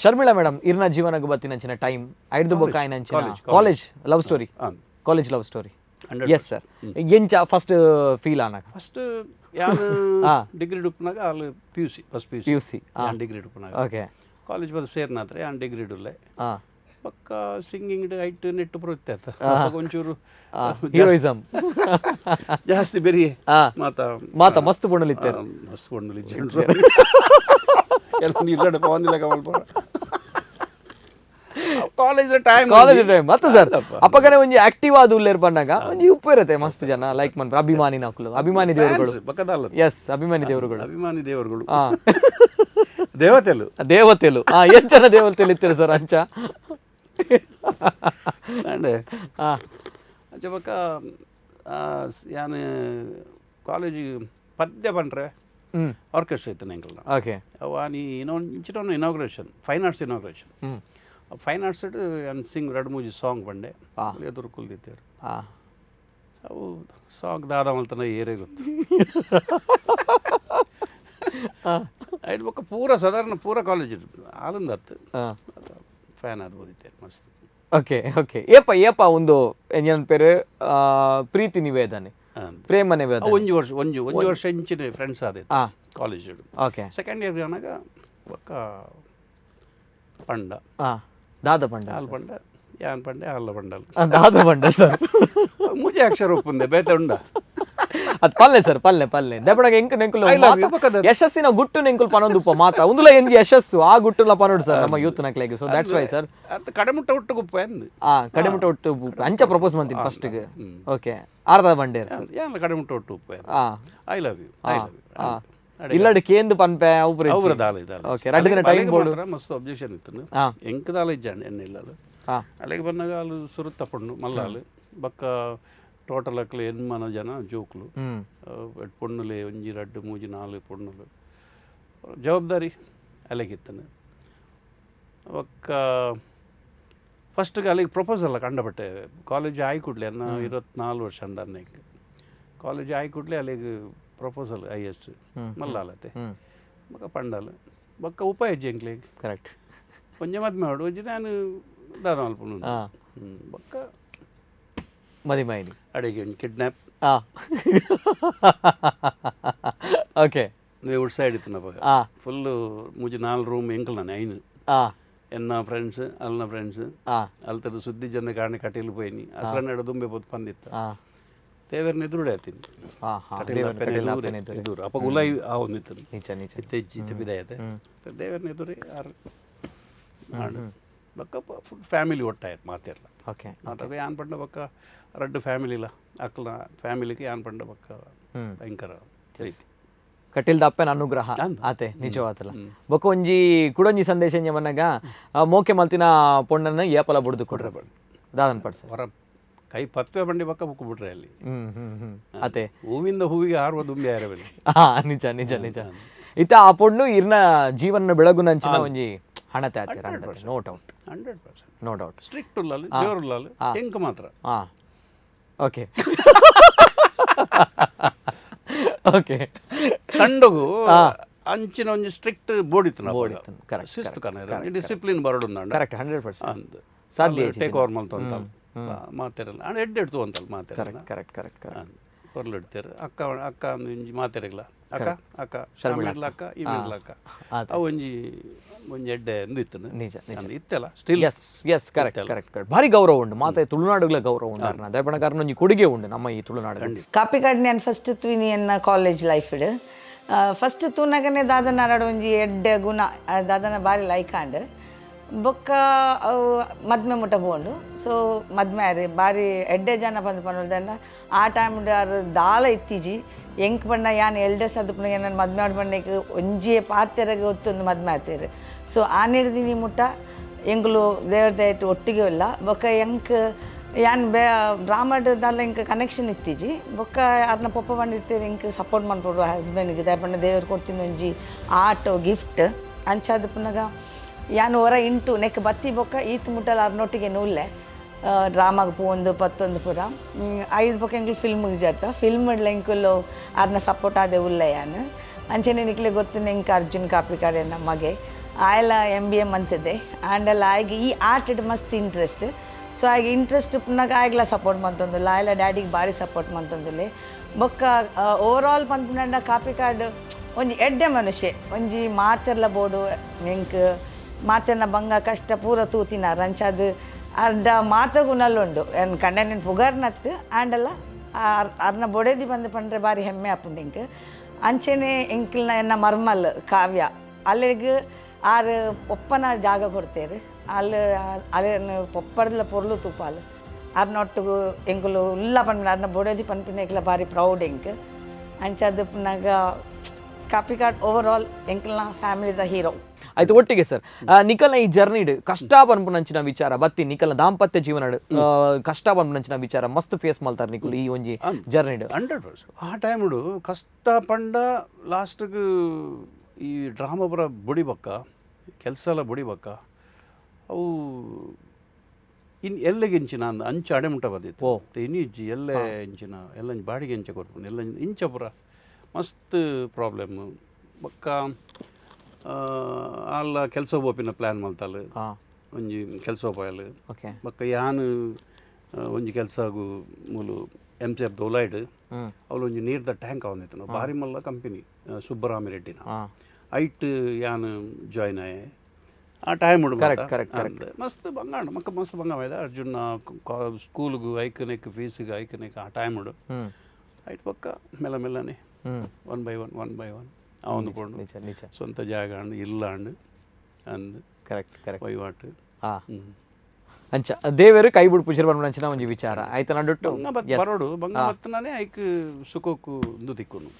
Sharmila madam ಇರ್ನ ಜೀವನಕ್ಕೆ ಬತ್ತಿನಂಚಿನ time ಐದು ಬೊಕ್ಕ ಆಯ್ನಂಚಿನ college love story, college love story. Yes sir, ಎಂಚ ಫಸ್ಟ್ ಫೀಲ್ ಆನಾಗ? ಫಸ್ಟ್ ಯಾನು ಡಿಗ್ರಿ ಡುಪ್ಪನಾಗ ಅಲ್ಲಿ P U C, first P U C degree ಡುಪ್ಪನಾಗ. Okay. College ಬಂದು ಸೇರ್ನಾದ್ರೆ ಯಾನ್ ಡಿಗ್ರಿ ಡುಲ್ಲೆ ಪಕ್ಕ ಸಿಂಗಿಂಗ್ ಐಟ್ ನೆಟ್ಟು ಬರುತ್ತೆ ಆತ ಒಂಚೂರು ಹೀರೋಯಿಸಮ್ ಜಾಸ್ತಿ ಬೇರೆ ಮಾತಾ ಮಾತಾ ಮಸ್ತ್ ಪೊಣ್ಣುಲಿತ್ತೆ, ಮಸ್ತ್ ಪೊಣ್ಣುಲಿತ್ತೆ ಎಲ್ಲ ಇಲ್ಲಡೆ ಪವಂದಿಲ್ಲ ಕಮಲ್ ಪೋರ. ಕಾಲೇಜ್ ಟೈಮ್, ಕಾಲೇಜ್ ಟೈಮ್ ಮತ್ತೆ ಸರ್ ಅಪ್ಪಗನೆ ಒಂಜಿ ಆಕ್ಟಿವ್ ಆದ ಉಲ್ಲೇರ್ ಪಣ್ಣಾಗ ಒಂಜಿ ಉಪ್ಪು ಇರುತ್ತೆ ಮಸ್ತ್ ಜನ ಲೈಕ್ ಮನ್ಪ ಅಭಿಮಾನಿ ನಾಕುಲು, ಅಭಿಮಾನಿ ದೇವರುಗಳು. ಎಸ್, ಅಭಿಮಾನಿ ದೇವರುಗಳು, ಅಭಿಮಾನಿ ದೇವರುಗಳು, ದೇವತೆಲು ದೇವತೆಲು. ಏನ್ ಜನ ದೇವತೆಲು ಇತ್ತೀರ ಸರ್ ಅಂಚ? ಅಂಚ ಬೊಕ್ಕ ಯಾನ್ ಕಾಲೇಜ್ ಪದ್ಯ ಪಂಡ್ರೆ ಆರ್ಕೆಸ್ಟ್ರಾ ಇತ್ತು ಎಂಕಲ್ನ. ಓಕೆ. ಅವು ಆನಿ ಇಂಚಿನ inauguration, fine arts inauguration, fine arts ಯಾನ್ ಸಿಂಗ್ ಎರಡು ಮೂಜಿ ಸಾಂಗ್ ಬಂಡೆ ಎದುರು ಕುಲ್ದಿತ್ತೇರು. ಅವು ಸಾಂಗ್ ದಾದ ಮಲ್ತನ ಏರೇ ಗೊತ್ತು. ಐದು ಬೊಕ್ಕ ಪೂರ ಸಾಧಾರಣ ಪೂರ ಕಾಲೇಜ್ ಆಲಂದ ಹತ್ತು ಫ್ಯಾನ್ ಅದು ಓದಿತ್ತೇರು ಮಸ್ತ್. Okay okay. ಏಪ ಏಪ ಒಂದು ಏನ್ ಪೇರು ಪ್ರೀತಿ ನಿವೇದನೆ, ಪ್ರೇಮ ನಿವೇದನೆ. ಒಂಜಿ ವರ್ಷ, ಒಂಜಿ ಒಂಜಿ ವರ್ಷ ಇಂಚಿನ ಫ್ರೆಂಡ್ಸ್ ಆದ ಕಾಲೇಜ್. ಓಕೆ. ಸೆಕೆಂಡ್ ಇಯರ್ ಆನಾಗ ಬೊಕ್ಕ ಪಂಡ ದಾದ ಪಂಡ, ಹಾಲು ಪಂಡ, ಯಾನ್ ಪಂಡೆ ಹಾಲ ಪಂಡಲ್ ದಾದ ಪಂಡ ಸರ್ ಮೂಜೆ ಅಕ್ಷರ ಒಪ್ಪುಂದೆ ಬೇತೆ ಉಂಡ ಅದು ಪಲ್ಲೆ ಸರ್, ಪಲ್ಲೆ ಪಲ್ಲೆ ದೆಪಡಗ ಎಂಕ್ ನೆಂಕುಲು ಯಶಸ್ಸಿನ ಗುಟ್ಟು ನೆಂಕುಲು ಪನೊಂದುಪ್ಪ ಮಾತಾ ಉಂದುಲ ಎಂಜಿ ಯಶಸ್ಸು ಆ ಗುಟ್ಟುಲ ಪನೊಡು ಸರ್ ನಮ್ಮ ಯೂತ್ ನಕ್ಲೆಗ್. ಸೊ that's why sir ಅದು ಕಡೆಮುಟ್ಟ ಒಟ್ಟು ಗುಪ್ಪ ಎಂದ್. ಕಡೆಮುಟ್ಟ ಒಟ್ಟು ಅಂಚ ಪ್ರಪೋಸ್ ಮಂತೀನಿ ಫಸ್ಟ್ ಗೆ. ಓಕೆ. ಆರ್ದ ಬಂಡೇರ್ ಯಾನ್ ಕಡೆಮುಟ್ಟ ಒಟ್ಟು ಉಪ್ಪ. I love you, I love you ಇಲ್ಲಡೆ ಕೇಂದು ಪನ್ಪೆ ಅವ್ರ ಅವ್ರ ದಾಲ ಇದಾಲ. ಓಕೆ. ರಡ್ಡು ದಿನ ಟೈಮ್ ಬೋಡು ಮಸ್ತ್ ಅಬ್ಜೆಕ್ಷನ್ ಇತ್ತು. ಎಂಕ್ ದಾಲ ಇಜ್ಜಾಂಡ್ ಎನ್ನ ಇಲ್ಲಲು. ಅಲ್ಲಿಗೆ ಬಂದಾಗ ಅಲ್ಲಿ ಸುರುತ್ತ ಪಣ್ಣು ಮಲ್ಲಾಲು ಬಕ್ಕ ಟೋಟಲ್ ಅಕ್ಲು ಎನ್ಮನ ಜನ ಜೋಕ್ಲು ಪೊಣ್ಣುಲೆ ಒಂಜಿ ರಡ್ಡು ಮೂಜಿ ನಾಲು ಪೊಣ್ಣುಲು ಜವಾಬ್ದಾರಿ ಅಲ್ಲಿಗಿತ್ತನು. ಬೊಕ್ಕ ಫಸ್ಟ್ಗೆ ಅಲ್ಲಿಗೆ ಪ್ರಪೋಸಲ್ ಕಂಡಪಟ್ಟೆ ಕಾಲೇಜ್ ಆಯಿ ಕೂಡಲೇ ಅನ್ನ 24 ವರ್ಷ ಅಂದ ಕಾಲೇಜ್ ಆಯಿ ಕೂಡಲೇ ಅಲ್ಲಿಗೆ ಪ್ರಪೋಸಲ್ ಹೈಯೆಸ್ಟ್ ಮಲ್ಲಾಲತೆ ಬೊಕ್ಕ ಪಂಡಲ್ ಬೊಕ್ಕ ಉಪಾಯ ಎಂಕ್ಲೆಗ್. ಕರೆಕ್ಟ್. ಒಂಜಿ ಮದ್ಮೆ ಮಾಡು ಒಂಜಿ ನಾನು ದಾದ ಮಲ್ಪುನು ಬೊಕ್ಕ ಮದಿಮೈಲಿ ಅಡಿಗೆ ಕಿಡ್ನಾಪ್. ಓಕೆ. ನೀವು ವುಡ್ ಸೈಡ್ ಇತ್ತು ನವಾಗ ಫುಲ್ಲು ಮೂಜಿ ನಾಲ್ ರೂಮ್ ಎಂಕಲ್ ನಾನು ಐನು ಎನ್ನ ಫ್ರೆಂಡ್ಸ್ ಅಲ್ನ ಫ್ರೆಂಡ್ಸ್ ಅಲ್ತದ ಸುದ್ದಿ ಜನ ಕಾರಣ ಕಟೀಲು ಪೋಯಿನಿ ಅಸರನ್ನಡ ದುಂಬೆ ಪೋದು ಪಂದಿತ್ತ ದೇವರನ್ನ ಎದುರುಡೆ ಆತೀನಿ ಎದುರು ಅಪ್ಪ ಗುಲಾಯಿ ಆವೊಂದಿತ್ತು ಇತ್ತೆಜ್ಜಿ ಇತ್ತೆ ಬಿದಾಯತೆ ದೇವರನ್ನ ಎದುರು ಆರು ಬೊಕ್ಕ ಫುಲ್ ಫ್ಯಾಮಿಲಿ ಒಟ್ಟಾಯ್ತು ಮಾತೆಲ್ಲ. ಓಕೆ. ಮಾತಾಗ ಯಾನ್ ಪಂಡ ಬೊಕ್ಕ ರಡ್ಡು ಫ್ಯಾಮಿಲಿ ಇಲ್ಲ ಅಕ್ಲ ಫ್ಯಾಮಿಲಿಗೆ ಯಾನ್ ಪಂಡ ಬೊಕ್ಕ ಭಯಂಕರ ಪ್ರೀತಿ. ಕಟೀಲ್ದ ಅಪ್ಪನ ಅನುಗ್ರಹ ಆತೆ ನಿಜವಾತಲ್ಲ. ಬೊಕ್ಕ ಒಂಜಿ ಕುಡೊಂಜಿ ಸಂದೇಶ ಮನ್ನಾಗ ಮೋಕೆ ಮಲ್ತಿನ ಪೊಣ್ಣನ್ನ ಏಪಲ ಬುಡ್ದು ಕೊಡ್ರೆ ದಾದನ್ ಪಡ್ಸ ಹೊರ ಕೈ ಪತ್ವೆ ಬಂಡಿ ಬೊಕ್ಕ ಬುಕ್ ಬಿಟ್ರೆ ಅಲ್ಲಿ. ಅತೆ ಹೂವಿಂದ ಹೂವಿಗೆ ಹಾರುವ ದುಂಬಿ ಹಾರವಲ್ಲಿ. ನಿಜ ನಿಜ ನಿಜ. ಇತ್ತ ಆ ಪೊಣ್ಣು ಇರ್ನ ಜೀವನ ಬೆಳಗುನಂಚಿನ ಒಂಜಿ ಹಣತೆ ಆತೆ. No doubt, 100% no doubt. Strict ಉಳ್ಳಾಲು ಜೋರುಳ್ಳಾಲು ಎಂಕ್ ಮಾತ್ರ. Okay okay. ತಂಡಗು ಅಂಚಿನ ಒಂಜಿ ಸ್ಟ್ರಿಕ್ಟ್ ಬೋರ್ಡ್ ಇತ್ತು, ಬೋರ್ಡ್ ಕರೆಕ್ಟ್, ಶಿಸ್ತು ಕನ ಡಿಸಿಪ್ಲಿನ್ ಬರಡು. ಕರೆಕ್ಟ್, 100% ಸಾಧ್ಯ. ಟೇಕ್ ಓವರ್ ಮಲ್ತು ಅಂತ ಮಾತೆರಲ್ಲ ಅಂಡ್ ಎಡ್ ಎಡ್ತು ಅಂತಲ್ಲ ಮಾತೆರಲ್ಲ. Correct correct correct. ಪೊರ್ಲು ಇಡ್ತೇರು ಅಕ್ಕ ಅಕ್ಕ ಒಂಜಿ ಮಾತೆರಗ್ಲ ಅಕ್ಕ ಅಕ್ಕ ಶರ್ಮಿಳ್ ಅಕ್ಕ ಈ ಮಿಡ್ಲ ಅಕ್ಕ ಅವು ಒಂಜಿ ಒಂಜಿ ಎಡ್ಡೆ ಎಂದು ಇತ್ತು. ನಿಜ ಇತ್ತಲ್ಲ still. Yes yes, correct correct correct. ಭಾರಿ ಗೌರವ ಉಂಡು ಮಾತೆ ತುಳುನಾಡುಗಳ ಗೌರವ ಉಂಡು ಅರ್ನ ದಯಪಣಕಾರನ ಒಂಜಿ ಕೊಡುಗೆ ಉಂಡು ನಮ್ಮ ಈ ತುಳುನಾಡು. ಕಾಪಿಕಾಡ್ ನಾನು ಫಸ್ಟ್ ತುವಿನಿ ಎನ್ನ ಕಾಲೇಜ್ ಲೈಫ್ ಫಸ್ಟ್ ತೂನಗನೆ ದಾದನ ಅರಡು ಒಂಜಿ ಎಡ್ಡೆ ಗುಣ ದಾದನ ಬಾರಿ ಲೈಕ್ ಆಂಡ್ ಬೊಕ್ಕ ಮದ್ಮೆ ಮುಟ್ಟ ಪೋಂಡು. ಸೊ ಮದ್ಮೆ ಆರು ಬಾರಿ ಎಡ್ಡೆ ಜನ ಬಂದು ಪನ್ನೊಲ್ದಂಡ ಆ ಟೈಮ್ ಆರು ದಾಲ ಇತ್ತೀಜಿ ಎಂಕ್ ಬಣ್ಣ ಯಾನ್ ಎಲ್ಡೆಸ್ ಅದು ಪುನಗ ನನ್ನ ಮದ್ಮೆ ಆಡ್ ಬಣ್ಣಕ್ಕೆ ಒಂಜಿಯೇ ಪಾತೆರಗೆ ಒತ್ತೊಂದು ಮದ್ಮೆ ಆತೇರು. ಸೊ ಆ ನೀಡ್ದಿನಿ ಮುಟ್ಟ ಎಂಕುಲು ದೇವ್ರ ದಯಟ್ಟು ಒಟ್ಟಿಗೆ ಇಲ್ಲ ಬೊಕ್ಕ ಎಂಕ್ ಯಾನ್ ಬೇ ಡ್ರಾಮಾಡ್ ದಾಲ ಎಂಕ್ ಕನೆಕ್ಷನ್ ಇತ್ತೀಜಿ ಬೊಕ್ಕ ಅರ್ನ ಪೊಪ್ಪ ಬಂದಿತ್ತೇರು ಎಂಕ್ ಸಪೋರ್ಟ್ ಮಾಡ್ಕೊಡು ಹಸ್ಬೆಂಡ್ಗೆ ದಯಪಂಡ ದೇವ್ರು ಕೊಡ್ತೀನಿ ಒಂಜಿ ಆಟೋ ಗಿಫ್ಟ್ ಅಂಚಾದ ಪುನಗ ಯಾನ್ ಹೊರ ಇಂಟು ನೆಕ್ ಬತ್ತಿ ಬೊಕ್ಕ ಈತ್ ಮುಟ್ಟಲ ಅರ್ನೊಟ್ಟಿಗೆ ನೂಲ್ಲೆ ಡ್ರಾಮಾಗ್ ಪೋಂದು ಪತ್ತೊಂದು ಪೂರ ಐದು ಬೊಕ್ಕ ಎಂಕ್ಲು ಫಿಲ್ಮಿಗೆ ಜಾತ ಫಿಲ್ಮ್ ಎಂಕುಲು ಅರ್ನ ಸಪೋರ್ಟ್ ಆದೆ ಉಲ್ಲೆ ಯಾನ್ ಅಂಚನೆ ನಿಕ್ಲೆ ಗೊತ್ತು ಎಂಕ್ ಅರ್ಜುನ್ ಕಾಪಿಕಾಡ್ ಎನ್ನ ಮಗೆ ಆಯಲ ಎಮ್ ಬಿ ಎ ಮಂತಿದೆ. ಆಂಡಲ ಆಯ್ಗೆ ಈ ಆರ್ಟ್ ಮಸ್ತ್ ಇಂಟ್ರೆಸ್ಟ್. ಸೊ ಆಯ್ಗೆ ಇಂಟ್ರೆಸ್ಟ್ ಉಪ್ಪುನಾಗ ಆಯ್ಗ್ಲ ಸಪೋರ್ಟ್ ಮಂತೊಂದುಲ್ಲ, ಆಯ್ಲ ಡ್ಯಾಡಿಗೆ ಬಾರಿ ಸಪೋರ್ಟ್ ಮಂತೊಂದುಲ್ಲೆ. ಬೊಕ್ಕ ಓವರ್ ಆಲ್ ಪನ್ಪುನಂಡ ಕಾಪಿಕಾಡ್ ಒಂಜಿ ಎಡ್ಡೆ ಮನುಷ್ಯೆ, ಒಂಜಿ ಮಾತೆರ್ಲ ಬೋಡು ಎಂಕ್ ಮಾತೆರ್ನ ಬಂಗ ಕಷ್ಟ ಪೂರ ತೂತಿನಾರ್. ಅಂಚಾದ್ ಅರ್ಧ ಮಾತ ಗುಣಲುಂಡು. ಎನ್ ಕಂಡನಿನ್ ಪುಗರ್ನತ್ತು ಆಂಡಲ ಅರ್ನ ಬೊಡೆದಿ ಬಂದು ಪಂಡ್ರೆ ಬಾರಿ ಹೆಮ್ಮೆ ಆಪುಂಡು ಎಂಕ್. ಅಂಚೆನೆ ಎಂಕ್ಲ್ನ ಎನ್ನ ಮರ್ಮಲ್ ಕಾವ್ಯ ಅಲ್ಲೆಗ್ ಆರ್ ಪೊಪ್ಪನ ಜಾಗ ಕೊಡ್ತೇರು. ಅಲ್ಲಿ ಅಲ್ಲೇನು ಪೊಪ್ಪರ್ದಲ ಪೊರ್ಲು ತೂಪಾಲ್ ಅರ್ನೊಟ್ಟುಗು ಎಂಕುಲು ಉಲ್ಲ ಪನ್ಪಿನ ಅರ್ನ ಬೊಡೆದಿ ಪನ್ಪಿನ ಬಾರಿ ಪ್ರೌಡ್ ಎಂಕ್. ಅಂಚಾದ್ ಪುನಗ ಕಾಪಿಕಾಡ್ ಓವರ್ ಆಲ್ ಎಂಕ್ಲ್ನ ಫ್ಯಾಮಿಲಿದ ಹೀರೋ. ಆಯ್ತು ಒಟ್ಟಿಗೆ ಸರ್, ನಿಕಲ್ನ ಈ ಜರ್ನಿಡ್ ಕಷ್ಟ ಪನ್ಪುನಂಚಿನ ವಿಚಾರ ಬತ್ತಿ ನಿಕಲ್ನ ದಾಂಪತ್ಯ ಜೀವನಡ್ ಕಷ್ಟ ಪನ್ಪುನಂಚಿನ ವಿಚಾರ ಮಸ್ತ್ ಫೇಸ್ ಮಲ್ತಾರ ನಿಕುಲು ಈ ಒಂಜಿ ಜರ್ನಿಡ್? 100% ಆ ಟೈಮ್ಡು ಕಷ್ಟ ಪಂಡ ಲಾಸ್ಟ್ಗೆ ಈ ಡ್ರಾಮಾ ಪುರ ಬೊಡಿಬಕ್ಕ, ಕೆಲಸ ಎಲ್ಲ ಬೊಡಿಬಕ್ಕ, ಅವು ಇನ್ ಎಲ್ಲೆಗೆ ಇಂಚಿನ ಅಂದ್ ಅಂಚ ಅಡೆ ಮುಟ್ಟ ಬಂದಿತ್ತು. ಇನ್ನು ಇಜ್ಜಿ ಎಲ್ಲೆ ಇಂಚಿನ ಎಲ್ಲ ಬಾಡಿಗೆ ಇಂಚ ಕೊರ್ಪುಂಡು ಎಲ್ಲ ಇಂಚ ಪುರ ಮಸ್ತ್ ಪ್ರಾಬ್ಲಮ್. ಬೊಕ್ಕ ಅಲ್ಲ ಕೆಲಸ ಪೋಪಿನ ಪ್ಲ್ಯಾನ್ ಮಲ್ತಾಲ್, ಒಂಜಿ ಕೆಲಸ ಪೋಯಲ್. ಬೊಕ್ಕ ಯಾನ್ ಒಂಜಿ ಕೆಲಸಗು ಮೂಲು ಎಮ್ ಸಿ ಎಫ್ ದೋಲಾಯ್ಡ್ ಅವಳು ಒಂಜಿ ನೀರ್ದ ಟ್ಯಾಂಕ್ ಅವನಿತ್ತು, ಬಾರಿ ಮಲ್ಲ ಕಂಪನಿ ಸುಬ್ಬರಾಮಿ ರೆಡ್ಡಿನ ಐಟ್ ಯಾನ್ ಜಾಯ್ನ್ ಆಯೆ. ಆ ಟೈಮ್ ಮಸ್ತ್ ಬಂಗಾಂಡ್ ಮಕ್ಕ ಮಸ್ತ್ ಬಂಗ ಅರ್ಜುನ ಸ್ಕೂಲ್ಗು ಐಕನೆಕ್ ಫೀಸ್ಗೆ ಐಕನೆಕ್ ಆ ಟೈಮ್ ಉಂಡು. ಐಟ್ ಪಕ್ಕ ಮೆಲ್ಲ ಮೆಲ್ಲನೆ one by one one by one ಅವನು ಪೋಂಡು ಸ್ವಂತ ಜಾಗ ಅಂಡ್ ಇಲ್ಲ ಅಂಡ್ ಅಂದ್ ಕರೆಕ್ಟ್ ಕರೆಕ್ಟ್ ವಹಿವಾಟು. ಅಂಚ ದೇವರು ಕೈ ಬಿಡು ಪೂಜೆ ಪನ್ಪುನಂಚಿನ ಒಂಜಿ ವಿಚಾರ ಆಯ್ತು ನಡುಟ್ಟು ಬರೋಡು ಬಂಗ ಬತ್ತನೇ ಐಕ್ ಸುಖಕ್ಕೂ ಒಂದು ದಿಕ್ಕುನು.